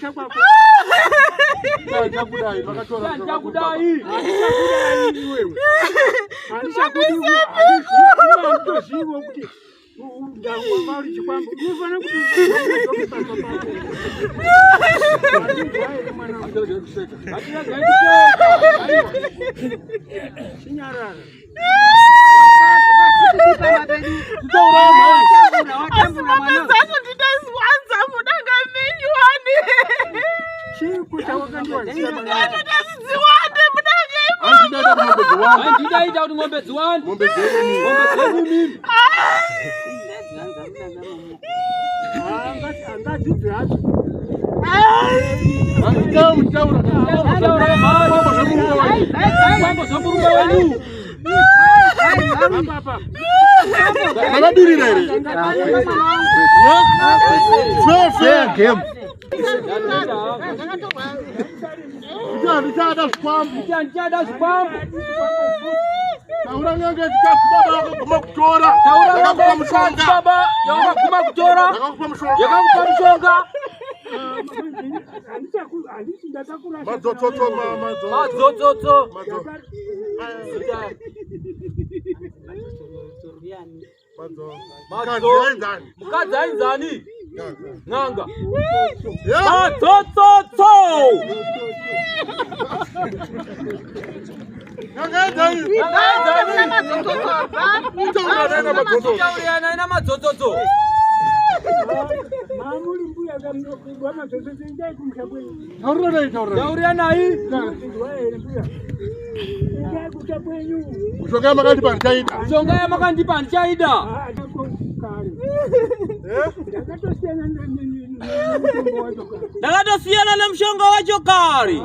kumusha kwako. Chakudai, makatora Chakudai. Handichakudai iwewe. Handichakudi handitoziviwo kuti ndawanga uri chikwambo. Unofanira kuti udzoke pamba pako. Wazvinzwa here mwana wangu? Atirege kuseka. Chinyarara. Asi mombe dzacho ndinodziwanza mudanga menyu wani. Chii chawakandiwanzira mwana wangu? Ndinodziwande mudanga imomo. Handidaita kuti mombe dziwande. Handidaita kuti mombe dziwande. Mombe dzenyu mimi. Mombe dzenyu mimi. Angadzidzi hadzo. Handitauri taura. Taura mhani. Mambo zvemurume wenyu. Mambo zvemurume wenyu. Apa apa. Makabirira here? Fair, fair game. Handichada zvikwambo. Handichada zvikwambo. Taura n'anga yechikadzi baba yakaguma kutora. Taura n'anga Yakakupa yechikadzi mushonga. baba yakaguma kutora. Yakakupa mushonga. Yakakupa mushonga. Handisi ndakakurasha. Madzotsotso madzo. Madzotsotso. Madzo. Madzo. Madzo. Mukadzi ainzani? Mukadzi ainzani? N'anga. Yeah. Madzotsotso. N'anga ainzani? N'anga ainzani? Utaura naye namadzotsotso. Taurirana namadzotsotso. Mamuri mbuya wamazozozo endai kumusha kwenyu. Taura naye, taura naye. Tauriranai. Munozvinzwa here mbuya? Endai kumusha kwenyu. Mishonga yamakandipa handichaida. Mishonga yamakandipa handichaida. Kare. Eh? Ndakatosiyana nemushonga wacho kare. Ndakatosiyana nemushonga wacho kare.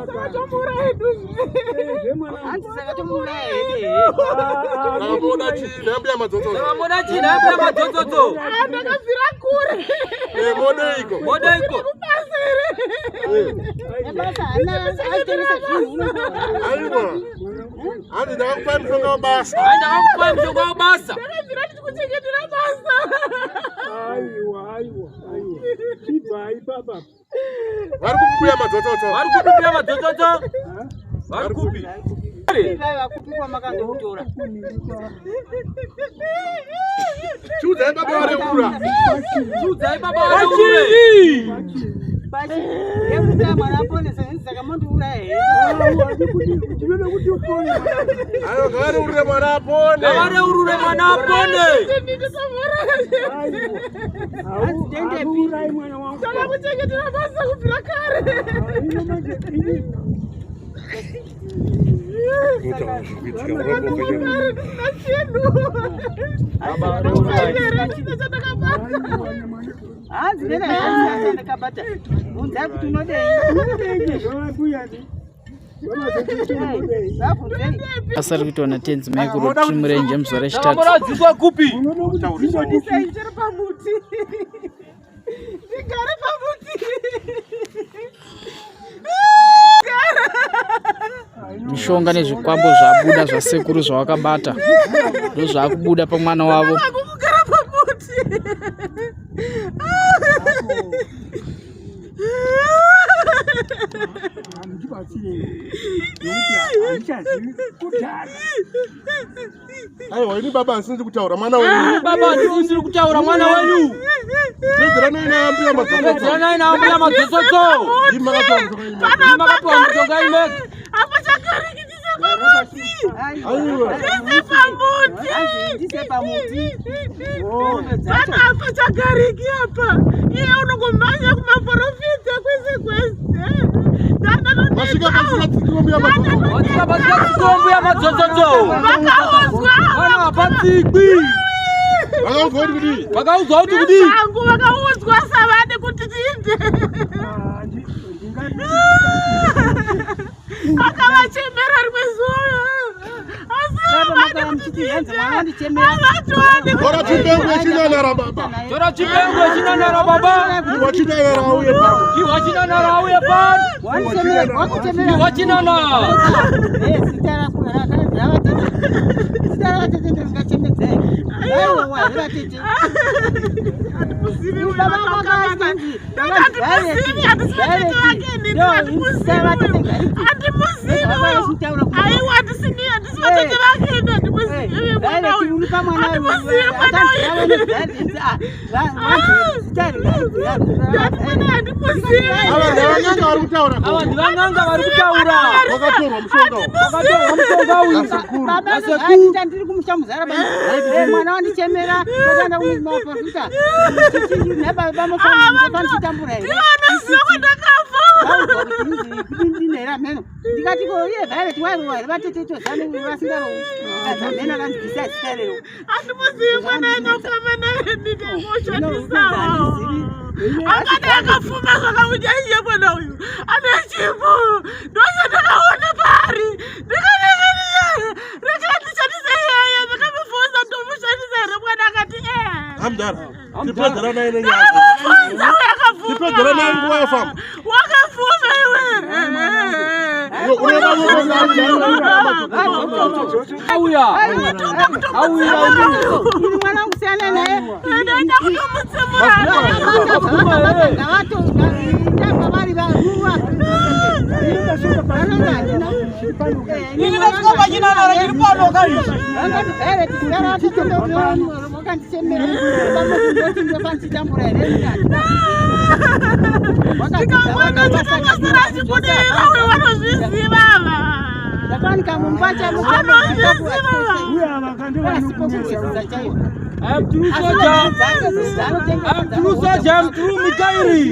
Ndakamuona chii nambuya madzotsotso. Ndakamuona chii nambuya madzotsotso. Ndakabvira kure. Eh, modeiko? Modeiko? Kubasa here? Aiwa. Hanzi ndakakupai mushonga webasa. Hai ndakakupai mushonga webasa. Ndakabvira ndichikuchengetera basa. Aiwa, aiwa, aiwa. Chibvai papa. Vari kupi mbuya madzotsotso? Vari kupi mbuya madzotsotso? Vari kupi? Chiudzai baba vareurura. Chiudzai baba vareurure. Ndinoda kuti upone. Aiwa, ngavareurure mwana apone. Ngavareurure mwana apone. Aiwa. Hauurai mwana wangu. Ndakakuchengetera basa kubvira kare. Hino manje ini Kare ndisina chinhu. Baba reururai. Here ndisina chandakabata. Hanzi nena hanzi chandakabata. Bvunzai kuti unodei. zvavambuya Vabvunzei. Basa riri kuitwa naTenzi Michael Tirimurenje muzuva rechitatu. Takamuradzikwa kupi? Unoda kuti dzinde Ndiri pamuti. Ndigare pamuti. Mishonga nezvikwambo zvabuda zvasekuru zvavakabata ndozvaakubuda pamwana wavo. Kugara pamuti. Hamuchibatsirei nekuti handichazivi kudhara. Aiwa, ini baba handisiri kutaura mwana wenyu. Baba handisiri kutaura mwana wenyu. Pedzeranai naambuya madzotsotso. Pedzeranai naambuya madzotsotso. Ndimi makapiwa mushonga imi. Ndimi makapiwa mushonga imi. Apa chakariki ndise pamuti. Aiwa. Ndise pamuti. Hanzi ndise pamuti. Panapa chagariki apa. Iye unongomhanya kumaporofita kwese kwese. Masvika pasina mbuya madzotsotso. Masvika pasina tsikiwa mbuya madzotsotso. Vakaudzwa. Vana hapatsikwi. Vakaudzwa kuti kudii? Vakaudzwa kuti kudii? Vangu vakaudzwa savane kuti tiinde. Akavachemera rimwe zuva. Asi havadi kuti tiinde. Havatoadi Tora chimbengo chinanara baba. Tora chimbengo chinanara baba. Iwa chinanara auye pano. Iwa chinanara auye pano. Wakuchemera. Iwa chinanara. Eh, zita rako ravatete. Zita ravatete ndingachemedza here? Vairohwa here vatete? Handimuzivi uyu Baba vako watakamana. vakanzi- Handimuzivi, handisi vatete vake inini, handimuzivi uyu. Handimuzivi uyu. Aiwa, handisini, handisi vatete vake ini, handimuzivi mwana uyu. Handimuzivi mwana uyu. Ndati mwana handimuzivi. Ava ndavanyanga vari kutaura. Ava ndivan'anga vari kutaura. Wakatorwa mushonga uyu. Vakatorwa mushonga uyu. Baba ndiri kumusha muzara mwana wandichemera toenda kumaprofita nebaba mofanichitambura here? Ndivanoziva kwandakabva. Ndinera mheno ndikati ko iye Violet wairowa here vatete tozani vasingarowi mheno akanzibvisa zita rero. Handimuzivi mwana inokamana ndinengoshandisawo. Akadai akapfuma zvakamujaije mwana uyu ane chipo ndoshandakaona pari ndikadekeniye rekai ndishandise iyeye. Ndikamufunza ndomushandisa here mwana akati e. Amdara. Tipedzeranai nenyaya. Ndakamufunza uyo akabvuma. Tipedzeranai nguva yafamba. Wakabvuma iwe. Auya. Auya. Ini mwana wangu siyana naye. Ndoenda kutomutsemura. Vari varuwa. Ini ndasvika pachinanara chiri pano kaizvi. Wakandichemera here? Ndikamwana chakangasira achibudirira uyu vanozviziva ava. Ndakawanika mumba chamo. Uye chaiwo. I'm true soldier. I'm true soldier. I'm true Mikairi.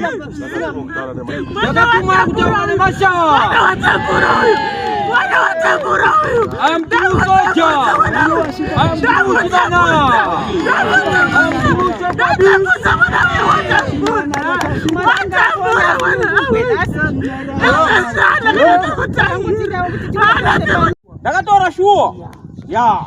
Ndakatumwa kutaura nemashawa. Watakura uyu mwana watakura uyu. I'm true soldier. I'm true Chibana. I'm true Chokwadi. Ndatakudza mwana uyu watakura watakura mwana uyu. Ndakatora shuwa. Ya.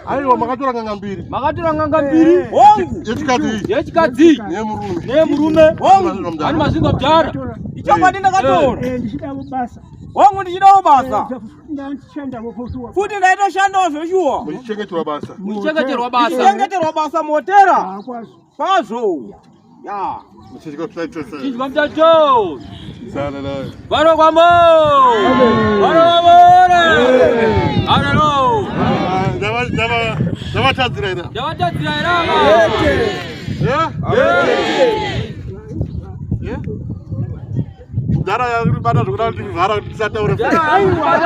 Aiwa, makatora n'anga mbiri. Makatora n'anga mbiri. Hongu. Yechikadzi iyi. Yechikadzi. Neyemurume. Neyemurume. Hongu. Ani mazinga kudhara. Ichokwadi ndakatora. Ndichidawo basa. Hongu, ndichidawo basa. Ndachishandawo poshuwa. Futi ndaitoshandawo zveshuwa. Muchichengeterwa basa. Muchichengeterwa basa. Muchichengeterwa basa motera. Kwazvo. Kwazvo. Ya. Muchichichengeterwa. Chinzwa mutacho. Sana nayo. Vano kwambo. Vano kwamore. Araro. Ndavatadzira here? Ndavatadzira here ava? Eh? Eh? Mudhara yaribata zvekuda kuti vhara kuti tisataure. Aiwa,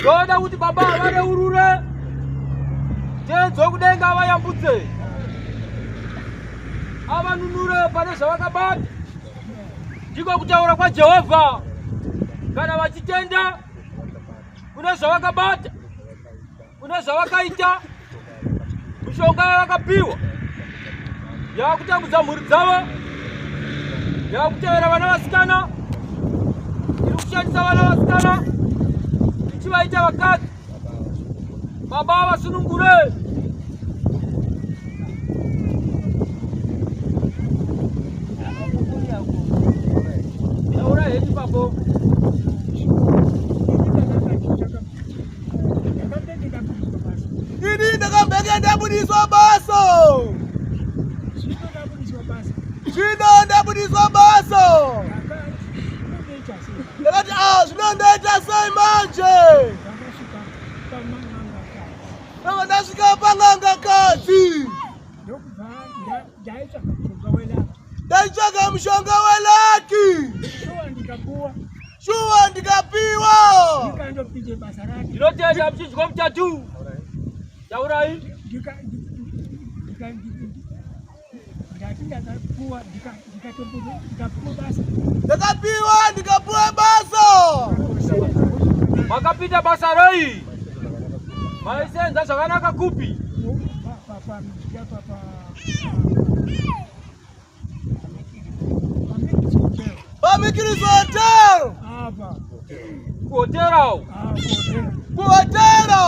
toda kuti baba vareurure tenzo kudenga vayambutse avanunure pane zvavakabata. Ndiko kutaura kwaJehovha. Kana vachitenda kune zvavakabata, kune zvavakaita, mishonga yavakapiwa yakutambudza mhuri dzavo, yakutevera vana vasikana, iri kushandisa vana vasikana ichivaita vakadzi, baba vasunungure. Taura henyu papo. Ndakambenge ndabudiswa basa. Ini ndakambenge ndabudiswa basa. Zvino ndabudiswa basa. Zvino ndabudiswa basa. Ndakati zvino ndoita sei? Ndakati a zvino ndoita sei manje? Ndakasvika pamangangakadzi. Ndabva ndasvika pangangakadzi. Ndokubva ndaitsvaka mushonga weluck. Ndaitsvaka mushonga weluck. Shuwa ndikapuwa. Shuwa ndikapiwa. Ndikandopinze basa rake. Ndinotenda muchinzwa mutatu. Taurai. Ndati ndakapuwa ndikapuwa basa. Ndakapiwa ndikapuwa basa. Makapinda basa rei? Maisenza zvakanaka kupi? Pa- pa- pa- paMikis Hotel. PaMikis Hotel. Apa. Kuhotera. Ah, kuhotera. Kuhotera.